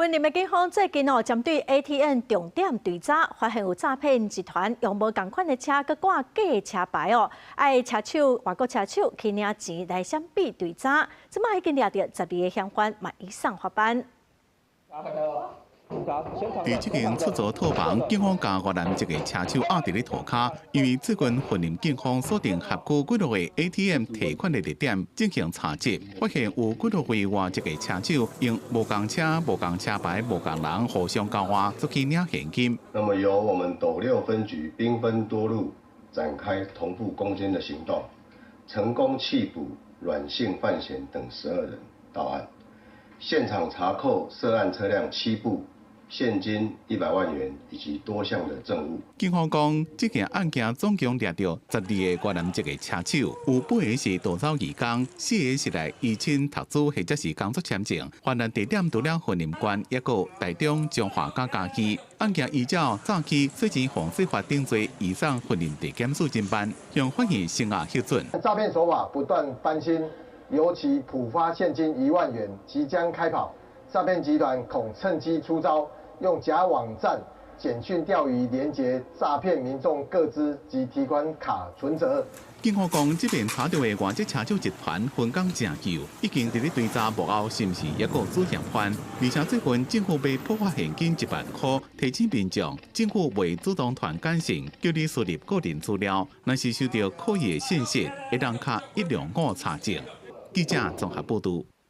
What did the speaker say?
雲林的警方最近哦，針對 ATM 重點追查，發現有詐騙集團用無仝款的車閣掛假車牌哦，愛車手外國車手去領錢來閃避追查，這擺已經掠著12個嫌犯，嘛移送法辦。佇這間出租套房，警方共越南籍的車手押佇咧塗跤，因為最近雲林警方鎖定轄區幾落個 ATM 提款的地點進行查緝，發現有幾落位外籍的車手用無仝車、無仝車牌、無仝人互相交換，出去領現金。那麼由我們斗六分局兵分多路展開同步攻堅的行動，成功緝捕阮姓范賢等12人到案，現場查扣涉案車輛七部，現金100萬元以及多項的證物。警方講，這件案件總共掠著12個越南籍的車手，有八個是逃走義工，四個是來申請讀書或者是工作簽證。犯案地點除了雲林縣，抑閣台中、彰化佮嘉義。案件依照早期洗錢防制法定罪，移送雲林地檢署偵辦，向法院聲押核准。詐騙手法不斷翻新，尤其普發現金1萬元即將開跑，詐騙集團恐趁機出招。用假網站、簡訊釣魚連結詐騙民眾個資及提款卡存摺。警方講，這遍查著的外籍車手集團分工誠幼，已經佇咧追查幕後是毋是抑閣有主嫌犯。而且最近政府欲普發現金1萬箍，提醒民眾，政府袂主動傳簡訊叫你輸入個人資料，若是收著可疑的信息，會當敲125查證。記者綜合報導。